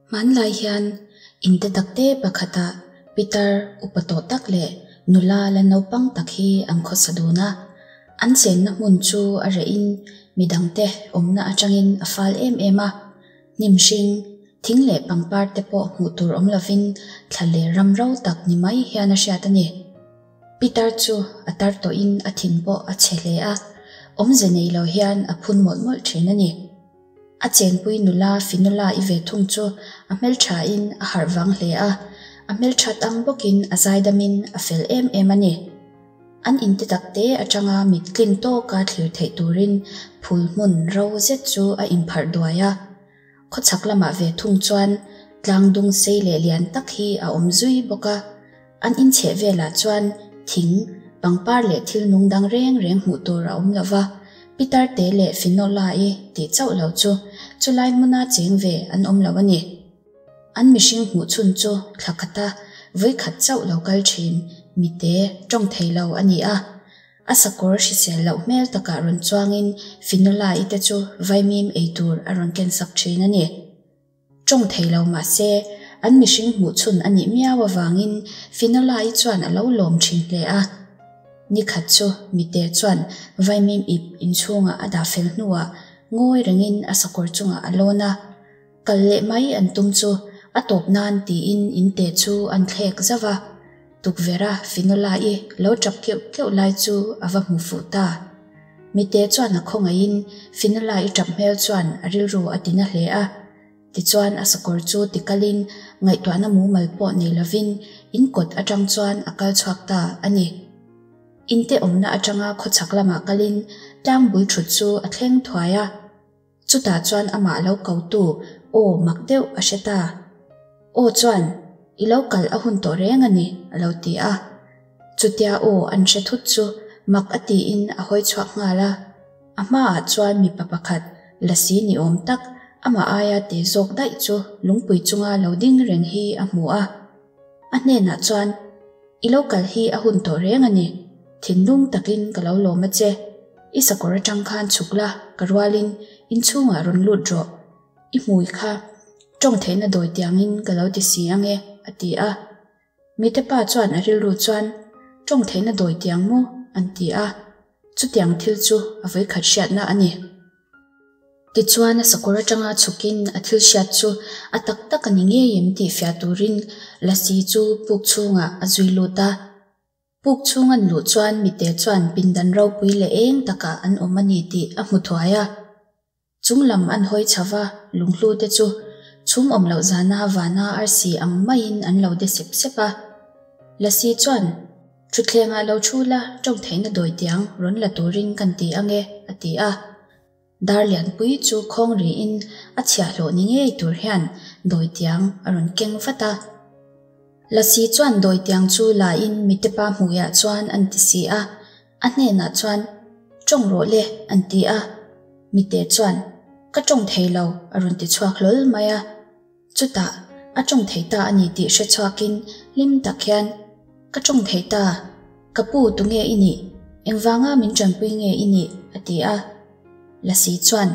Hmanlai hian in te takte pakhatah pitar upa tawh tak leh nula la naupang tak hi an khawsa dun a. An chenna hmun chu a rehin midangte awmna atangin a fal em em a. Hnim hring, thing leh pangpar te pawh hmuh tur awm lovin thla leh ram ro tak ni mai hian a hriat a ni. Pitar chu a tar tawhin a thin pawh a chhe hle a, awmze nei lo hian a phun mawlh mawlh thin a ni. A chenpui nula Finola i ve thung chu a hmelthain a harh vang hle a, a hmelthat ang bawkin a zaidamin a fel em em a ni. An inte takte atanga mit tlin tawka thlir theih turin phul hmun ro zet chu a inpharh duai a. Khawchhak lamah ve thung chuan tlang dung sei leh lian tak hi a awm zui bawk a. An inchheh velah chuan thing, pangpar leh thil nung dang reng reng hmuh tur a awm lo va, Pitarte leh Finola-i tih chauh lo chu chulai hmuna cheng ve an awm lo a ni. An mihring hmuh chhun chu thla khata vawikhat chauh lo kal thin mite tawng thei lo a ni a. A sakawr hrisel loh hmel takah rawn chuangin Finola-i te chu vaimim ei tur a rawn kensak thin a ni. Tawng thei lo mah se, an mihring hmuh chhun a nih miau avangin Finola-i chuan a lo lawm thin hle a. Ni khat chu mite chuan vaimim ip inchhungah a dah fel hnuah ngawi rengin a sakawr chungah a lawn a. Kal leh mai an tum chu a tawp nan tiin inte chu an thlek zauh a. Tukverha Finola-i lo tap keuh keuh lai chu a va hmu fuh ta. Mite chuan a khawngaihin Finola-i tap hmel chuan a rilru a tina hle a. Tichuan a sakawr chu tikalin ngaihtuahna mumal pawh nei lovin in kawt atang chuan a kal chhuak ta a ni. Inte awmna atanga khawchhak lamah kalin tlang bul thut chu a thleng thuai a. Chutah chuan amah lo kotu aw mak deuh a hre ta. Aw chuan, I lo kal a hun tawh reng a ni, a lo ti a. Chutia aw an hre thut chu mak a tiin a hawi chhuak nghal a. A hmaah chuan mipa pakhat, lasi ni awm tak, amah aia te zawk daih chu lungpui chunga lo ding reng hi a hmu a. A hnenah chuan, I lo kal hi a hun tawh reng a ni, thinlung takin ka lo lawm a che. I sakawr atang khan chhuk la, ka rualin inchhungah rawn lut rawh. I hmui kha tawng theihna dawi tiangin ka lo ti si ang e, a ti a. Mite pa chuan a rilru chuan, Tawng theihna dawi tiang maw? an ti a. Chutiang thil chu a vawikhat hriatna a ni. Tichuan a sakawr atanga chhukin a thil hriat chu a tak tak a ni ngei em tih fiah turin Lasi chu puk chhungah a zui lut a. Puk chhung an luh chuan mite chuan pindan ropui leh eng takah an awm a ni tih a hmu thuai a. Chung lam an hawi chho va, lunghlu te chu chhum awm loh zana vana arsi ang maiin an lo de sep sep a. Lasi chuan, Thutthlengah lo thu la, tawng theihna dawi tiang rawn la turin kan ti ang e, a ti a. Dar lianpui chu khawng riin a chhiahhlawh ni ngei tur hian dawi tiang a rawn keng vat a. Lasi chuan dawi tiang chu la in mitepa hmuiah chuan an ti si a, a hnenah chuan, Tawng rawh le, an ti a. Mite chuan, Ka tawng thei lo, a rawn ti chhuak hlawl mai a. Chutah, a tawng thei ta a ni tih hre chhuakin hlim tak hian, Ka tawng thei ta! Ka pu tunge i nih? Engvanga min tanpui nge i nih? a ti a. Lasi chuan,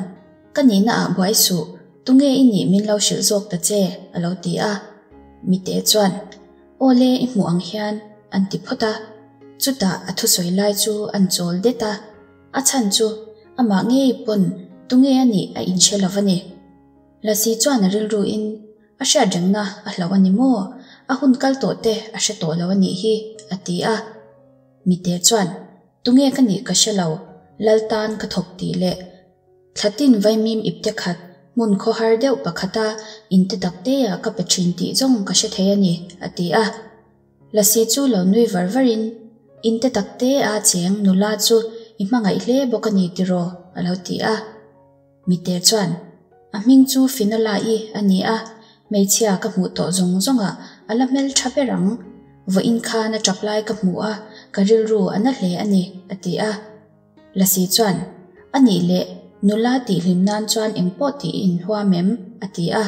Ka nihna ah buai suh, tunge i nih min lo hrilh zawk ta che? a lo ti a. Mite chuan, Aw le, i hmuh ang hian, an ti phawt a. Chutah a thusawi lai chu an chawl det a. A chhan chu, amah ngei pawn tunge a nih a inhre lo va ni. Lasi chuan a rilruin a hriat rengna a hlauh a ni maw? A hun kal tawh te a hre tawh lo a nih hi, a ti a. Mite chuan, Tunge ka nih ka hre lo, Lal tan ka thawk tih leh Thlatin vaimim ipte khat hmun khawhar deuh pakhata inte takteah ka pe thin tih zawng ka hre thei a ni, a ti a. Lasi chu lo nui var varin, Inte taktea cheng nula chu i hmangaih hle bawk a ni tiraw? a lo ti a. Mite chuan, A hming chu Finola-i a ni a, hmeichhia ka hmuh tawh zawng zawngah a la hmel tha ber ang. Vawiin khan a tap lai ka hmu a, ka rilru a na hle a ni, a ti a. Lasi chuan, A nih leh, nula tihhlim nan chuan engpawh tih i inhuam em? a ti a.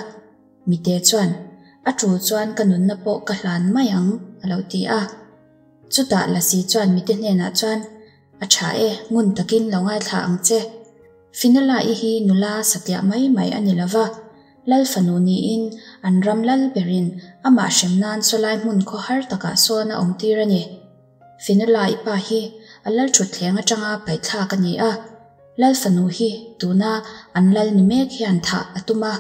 Mite chuan, A tul chuan ka nunna pawh ka hlan mai ang, a lo ti a. Chutah Lasi chuan mite hnenah chuan, A tha e, ngun takin lo ngaithla ang che. Finola-i hi nula satliah mai mai a ni lo va. Lal fanu niin an ram lal berin amah hrem nan sawlai hmun khawhar takah sawn a awmtir a ni. Finola i pa hi a lal thutthleng atanga paihthlak a ni a, Lal fanu hi tuna an lal ni mek hian thah a tum a.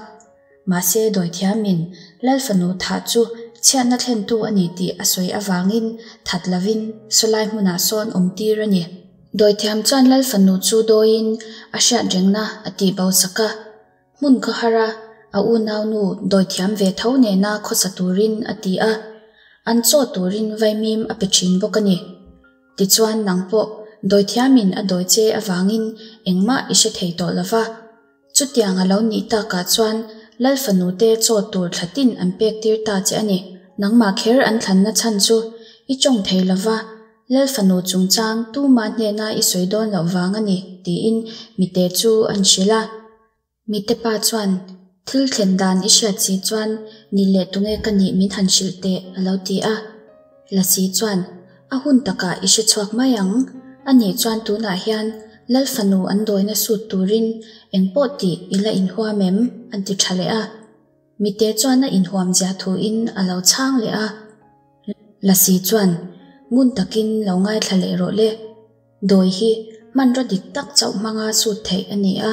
Mahse dawithiamin Lal fanu thah chu chhiatna thlentu a ni tih a sawi avangin that lovin sawlai hmunah sawn awmtir a ni. Dawithiam chuan Lal fanu chu dawiin a hriat rengna a tihbo sak a. Hmun khawhar a, a unaunu dawithiam ve tho nena khawsa turin a ti a, an chaw turin vaimim a pe thin bawk a ni. Tichuan nang pawh dawithiamin a dawi che avangin engmah i hre thei tawh lo va. Chutiang a lo nih takah chuan Lal fanute chaw tur thla tin an pek tir ta che a ni. Nangmah kher an thlanna chhan chu i tawng thei lo va, Lal fanu chungchang tuma hnena i sawi dawn loh vang a ni tiin mite chu an hrilh a. Mite pa chuan, Thil thlen dan i hriat si chuan ni leh tunge ka nih min han hrilh teh a lo ti a. Lasi chuan, A hun takah i hre chhuak mai ang. A nih chuan tunah hian Lal fanu an dawina sut turin eng pawh tih i la inhuam em? an ti tha leh a. Mite chuan a inhuam zia thuin a lo chhang leh a. Lasi chuan, Ngun takin lo ngaithla leh rawh le. Dawi hi hmanraw dik tak chauh hmanga sut theih a ni a,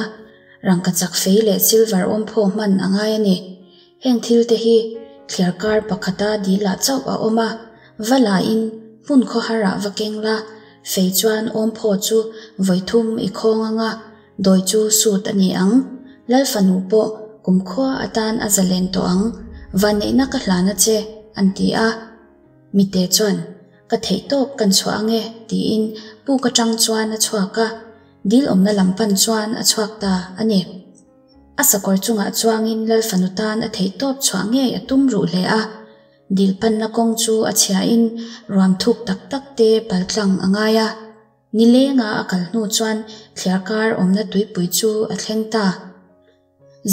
rangkachak fei leh silver awmphaw hman a ngai a ni. Heng thil te hi thliarkar pakhata dilah chauh a awm a, va lain hmun khawharah va keng la, fei chuan awmphaw chu vawi thum i khawng anga dawi chu sut a ni ang. Lal fanu pawh kumkhua atan a zalen tawh ang, vanneihna ka hlan a che, an ti a. Mite chuan, Ka theihtawp kan chhuah ange, tiin puk atang chuan a chhuak a, dil awmna lam pan chuan a chhuak ta a ni. A sakawr chungah chuangin Lal fanu tan a theihtawp chhuah ngei a tum ruh hle a, dil panna kawng chu a chhiahin ruam thuk tak tak te paltlang a ngai a. Nilenga a kal hnu chuan thliarkar awmna tuipui chu a thleng ta.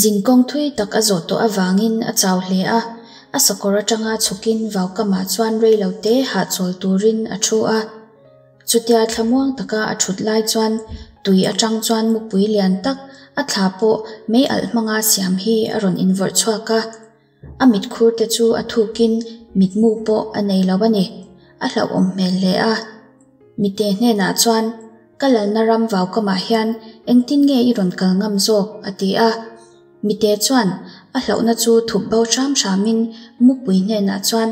Zinkawng thui tak a zawh tawh avangin a chau hle a, a sakawr atanga chhukin vaukamah chuan rei lo te hahchawl turin a thu a. Chutia thlamuang taka a thut lai chuan tui atang chuan mupui lian tak a thla pawh mei alh hmanga siam hi a rawn invawrh chhuak a. A mitkhur te chu a thukin mitmu pawh a nei lo a ni. A hlauhawm hmel hle a. Mite hnenah chuan, Ka lalna ram vaukamah hian engtin nge i rawn kal ngam zawk? a ti a. Mite chuan a hlauhna chu thup bo hram hramin mupui hnenah chuan,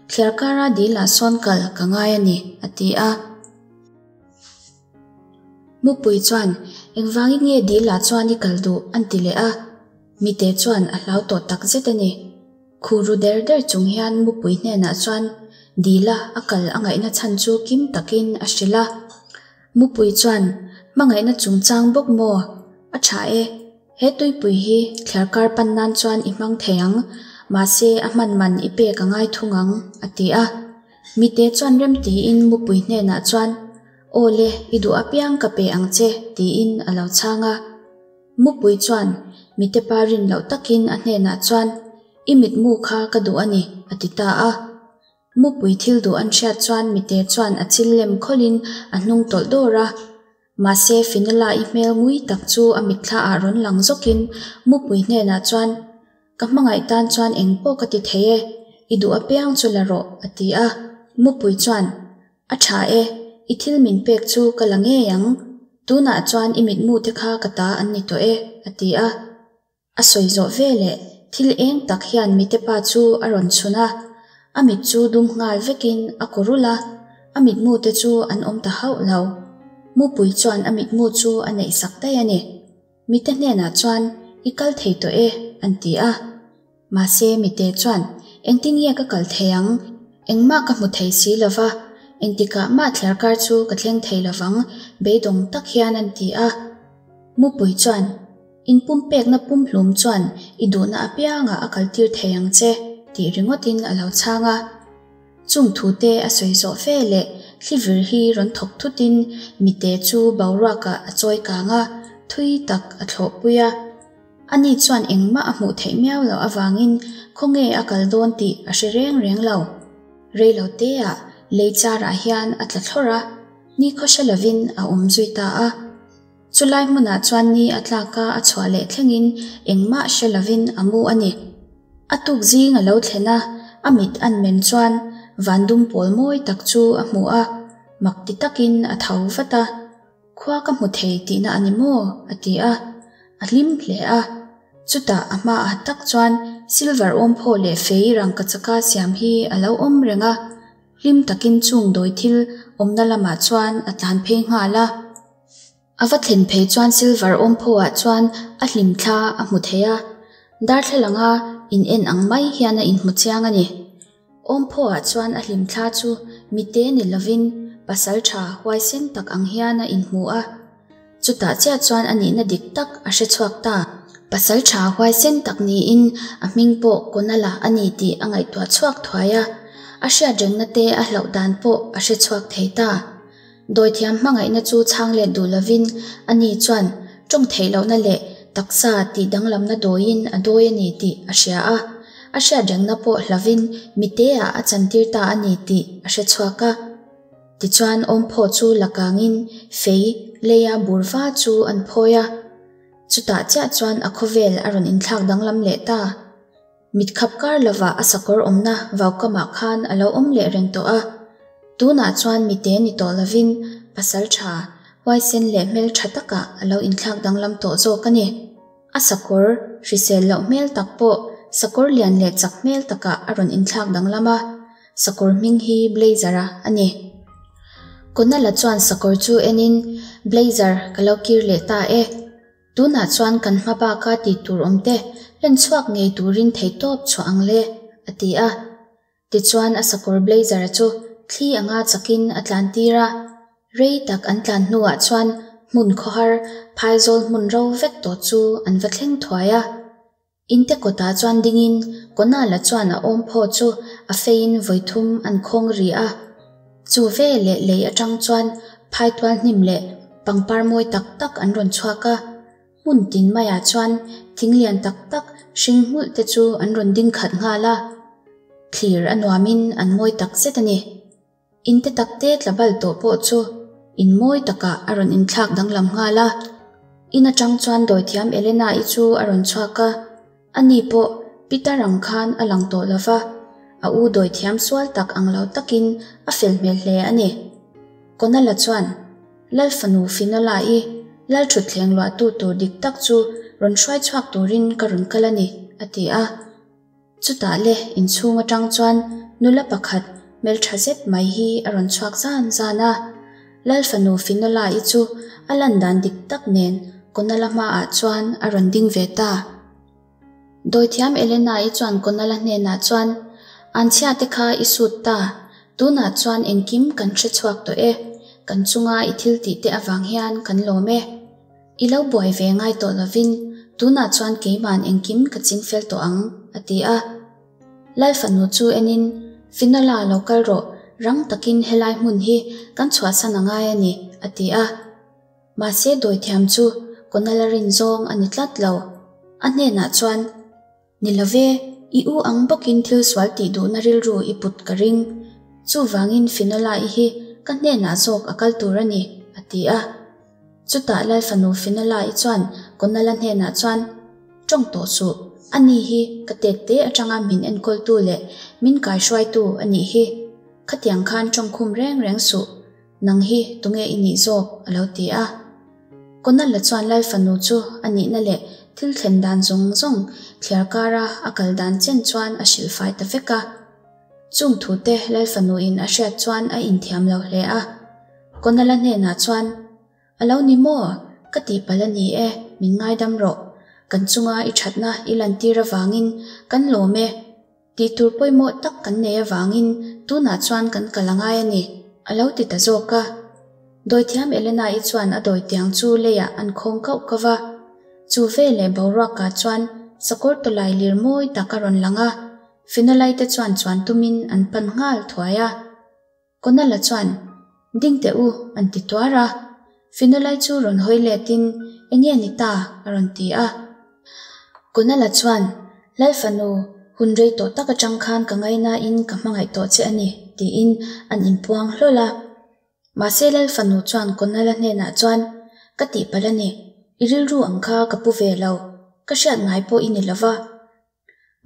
Thliarkara dilah sawn kal ka ngai a ni, a ti a. Mupui chuan, Engvangin nge dilah chuan i kal duh? an ti leh a. Mite chuan a hlau tawh tak zet a ni. Khu ru der der chung hian mupui hnenah chuan dila a kal a ngaihna chhan chu kim takin a hrilh a. Mupui chuan, Hmangaihna chungchang bawk maw? A tha e. He tuipui hi thliarkar pan nan chuan i hmang thei ang, mahse a hman man i pek a ngai thung ang, a ti a. Mite chuan remtiin mupui hnenah chuan, Aw le, i duh apiang ka pe ang che, tiin a lo chhang a. Mupui chuan mite pa rin loh takin a hnenah chuan, I mitmu kha ka duh a ni, a ti ta a. Mupui thil duh an hriat chuan mite chuan a chil lem khawlhin a hnung tawlh dawr a. Mahse Finella-i hmel ngui tak chu a mitthlaah rawn lang zawkin Mupui hnenah chuan, Ka hmangaih tan chuan eng pawh ka ti thei e, i duh apiang chu la rawh, a ti a. Mupui chuan, A tha e, i thil min pek chu ka la ngei ang. Tunah chuan i mitmu te kha ka ta an ni tawh e, a ti a. A sawi zawh veleh thil eng tak hian mite pa chu a rawn chhun a, a mit chu dum nghal vekin a kaw rulh a, a mitmu te chu an awm ta hauh lo. Mupui chuan a mitmu chu a neih sak daih a ni. Mite hnenah chuan, I kal thei tawh e, an ti a. Mahse, mite chuan, Engtin nge ka kal thei ang? Engmah ka hmu thei si lo va, engtikah mah thliarkar chu ka thleng thei lo vang, beidawng tak hian an ti a. Mupui chuan, In pumpekna pumhlum chuan i duhna apiangah a kaltir thei ang che, tih ringawtin a lo chhang a. Chung thute a sawi zawh fe leh thlivir hi rawn thawk thutin mite chu boruakah a chawi kang a, thui tak a thlawhpui a. Ani chuan engmah a hmuh theih miau loh avangin khawnge a kal dawn tih a hre reng reng lo. Reilo teah lei charah hian a tla thlawrh a, nikhaw hre lovin a awm zui ta a. Chulai hmunah chuan ni a tlak a, a chhuah leh thlengin engmah hre lovin a mu a ni. A tuk zing a lo thlen a, a mit an men chuan van dum pawl mawi tak chu a hmu a, mak ti takin a tho vat a. Khua ka hmu thei tihna a ni maw? a ti a, a hlim hle a. Chutah a hmaah tak chuan silver awmphaw leh fei rangkachaka siam hi a lo awm reng a, hlim takin chung dawi thil awmna lamah chuan a tlan phei nghal a. A va thlen phei chuan silver awmphaw ah chuan a hlim thla a hmu thei a, darthlalanga in en ang mai hian a inhmu chiang a ni. Awmphaw ah chuan a hlim thla chu mite ni lovin pasal tha huaisen tak ang hian a inhmu a. Chutah chiah chuan a nihna dik tak a hre chhuak ta. Pasal tha huaisen tak niin a hming pawh Konala a ni tih a ngaihtuah chhuak thuai a, a hriatrengna te a hlauh dan pawh a hre chhuak thei ta. Dawithiam hmangaihna chu chhang let duh lovin ani chuan tawng theih lohna leh taksa tih danglamna dawiin a dawi a ni tih a hria a, a hriatrengna pawh hlavin miteah a chantir ta a ni tih a hre chhuak a. Tichuan awmphaw chu la kangin fei leia bur va chu an phawi a. Chutah chiah chuan a khawvel a rawn inthlak danglam leh ta. Mit khap kar lovah a sakawr awmna vaukamah khan a lo awm leh reng tawh a. Tunah chuan mite ni tawh lovin pasal tha, huaisen leh hmel tha takah a lo inthlak danglam tawh zawk a ni. A sakawr hrisel loh hmel tak pawh sakawr lian leh chak hmel takah a rawn inthlak danglam a, sakawr hming hi Blazer-a a ni. Konala chuan sakawr chu enin, Blazer, ka lo kir leh ta e. Tunah chuan kan hma baka tih tur awm te hlen chhuak ngei turin theihtawp chhuah ang le, a ti a. Tichuan a sakawr Blazer-a chu thli anga chakin a tlan tir a. Rei tak an tlan hnuah chuan hmun khawhar phaizawl hmun ro vek tawh chu an va thleng thuai a. Inte kawtah chuan dingin Konala chuan a awmphaw chu a feiin vawithum an khawng ri a. Chu ve leh lei atang chuan phaitual hnim leh pangpar mawi tak tak an rawn chhuak a. Hmun tin maiah chuan thing lian tak tak hring hmulh te chu an rawn ding khat nghal a. Thlir a nuamin an mawi tak zet a ni. In te tak te tla bal tawh pawh chu in mawi takah a rawn inthlak danglam nghal a. In atang chuan dawithiam Elena-i chu a rawn chhuak a, ani pawh Peter ang khan a lang tawh lo va, a u dawithiam sual tak ang lo takin a fel hmel hle a ni. Konala chuan, Lal fanu Finola-i, Lal thutthleng luahtu tur dik tak chu rawn hruai chhuak turin ka rawn kal a ni, a ti a. Chutah le inchhung atang chuan nula pakhat hmeltha zet mai hi a rawn chhuak zan zan a. Lal fanu Finola-i chu a lan dan dik tak nen Konala hmaah chuan a rawn ding ve ta. Dawithiam Elena-i chuan Konala hnenah chuan, Anchhia te kha i sut ta, tunah chuan engkim kan hre chhuak tawh e, kan chunga i thil tih te avang hian kan lawm e. I lo buai ve ngai tawh lovin tunah chuan keima'n engkim ka ching fel tawh ang, a ti a. Lal fanu chu enin, Finola lo kal rawh, rang takin helai hmun hi kan chhuahsan a ngai a ni, a ti a. Mahse dawithiam chu Konala rin zawng a ni tlat lo. A hnenah chuan. Ni lo ve, i u ang bawkin thil sual tih duhna rilru i put ka ring. Chuvangin Finola-i hi ka hnenah zawk a kal tur a ni, a ti a. Chutah Lal fanu Finola-i chuan Konala hnenah chuan, Tawng tawh suh, ani hi ka tet te atanga min enkawltu leh min kaihruaitu a nih hi. Khatiang khan tawngkhum reng reng suh, nang hi tunge i nih zawk? a lo ti a. Konala chuan Lal fanu chu a nihna leh thil thlen dan zawng zawng thliar kara a kal dan chen chuan a hrilh fai ta vek a. Chung thute Lal fanuin a hriat chuan a inthiam lo hle a. Konala hnenah chuan, A lo ni maw? Ka tihpalh a ni e, min ngaidam rawh. Kan chunga i thatna i lantir avangin kan lawm e. Tih tur pawimawh tak kan nei avangin tunah chuan kan kal a ngai a ni, a lo ti ta zawk a. Dawithiam Elena-i chuan a dawitiang chu leiah an khawng kauh kauh a. Chu veleh boruakah chuan sakawr tawlai lir mawi tak a rawn lang a, Finolai te chuan chuan tumin an pan nghal thuai a. Konala chuan, Ding teh u, an ti tuar a. Finolai chu rawn hawi letin, Enge ni ta? a rawn ti a. Konala chuan, Lal fanu, hun rei tawh tak atang khan ka ngainain ka hmangaih tawh che a ni, tiin an inpuang hlawl a. Mahse Lal fanu chuan Konala hnenah chuan, Ka tihpalh a ni, i rilru ang kha ka pu ve lo, ka hriat ngai pawh i ni lo va.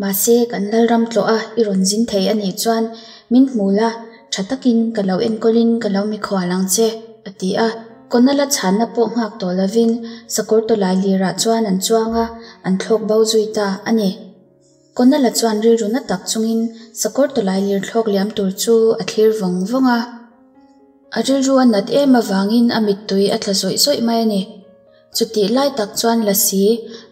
Mahse, kan Lalram tlawh a i rawn zin thei a nih chuan min hmu la, tha takin ka lo enkawlin ka lo mikhual ang che, a ti a. Konala chhanna pawh nghak tawh lovin sakawr tawlai lirah chuan an chuang a, an thlawk bo zui ta a ni. Konala chuan rilru na tak chungin sakawr tawlai lir thlawk liam tur chu a thlir vawng vawng a. A rilru a nat em avangin a mittui a tla zawih zawih mai a ni. Chutih lai tak chuan Lasi,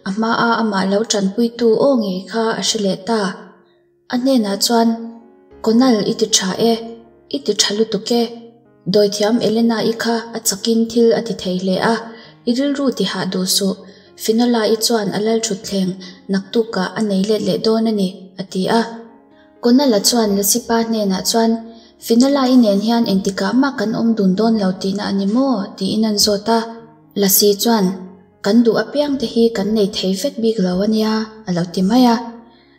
a hmaa amah lo tanpuitu aw ngei kha a hre leh ta. A hnenah chuan, Konal i ti tha e, i ti tha lutuk e. Dawithiam Elena-i kha a chakin thil a ti thei hle a, i rilru ti hah duh suh. Finola-i chuan a lalthutthleng naktukah a nei let leh dawn a ni, a ti a. Konala chuan Lasipa hnenah chuan, Finola-i nen hian engtikah mah kan awm dun dawn lo tihna a ni maw? tiin an zawt a. Lasi chuan, Kan duh apiangte hi kan nei thei vek bik lo a nia, a lo ti mai a.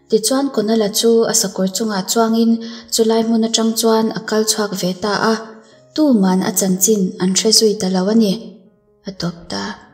Tichuan Konala chu a sakawr chungah chuangin chulai hmun atang chuan a kal chhuak ve ta a, tuman a chanchin an hre zui ta lo a ni, a tawp ta.